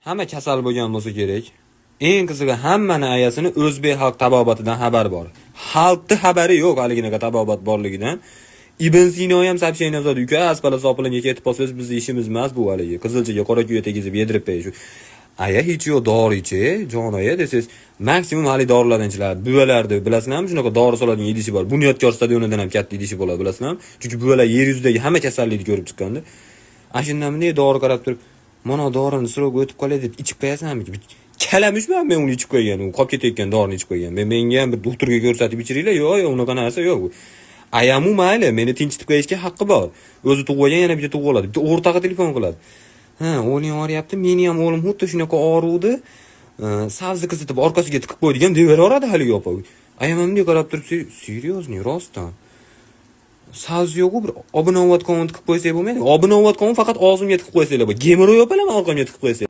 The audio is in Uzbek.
Hamma kasal bo'lgan bo'lsa kerak. Eng qizig'i, hammani ayasini o'zbek xalq tabobatidan xabar bor. Xalqni xabari yo'q haliginaqa tabobat borligidan. Ibn Sino ham сообщение yozadi: "Uka, aspala sopilinga ketib qolsangiz, bizni ishimiz emas bu haligi. Qizilchaga qora kuya tegizib yedirib berish. Aya, hech yo'q, dori ichi, jon aya" desangiz, maksimum haligi dorilardan ichiladi. Buvalarni bilasizlarmi, shunaqa dori soladigan idishi bor. Bunyodkor stadionidan ham katta idishi bo'ladi, bilasizlarmi? Chunki buvalar yer yuzidagi hamma kasallikni ko'rib chiqqanda. Ana shundan bunday dori qarab turib, "Mana dorini срок o'tib qoladi" deb ichib qo'yasanmi? Kalamushman men uni ichib qo'ygan, u qolib ketayotgan dorini ichib qo'ygan. Men menga ham bir doktorga ko'rsatib ichiringlar, yo'q, yo'q, unaqa narsa yo'q. Ayamu mayli, meni tinchitib qo'yishga haqqi bor. O'zi tug'ib olgan, yana bitta tug'ib oladi. Bitta o'rtog'i telefon qiladi. "Ha, o'g'ling og'riyapti, meni ham o'g'lim xuddi shunaqa og'ruvdi. Sabzi qizitib orqasiga tiqib qo'ydigan" deyveraveradi haligi opa. Ayam bunday qarab turib, "Серьезный, rostdan. Sabzi yo'q, bir obi novat qovun tiqib qo'ysak bo'lmaydi. Obi novat qovun faqat og'zimga tiqib qo'ysanglar bo'ladi. Геморрой opalar orqamga tiqib qo'ysak."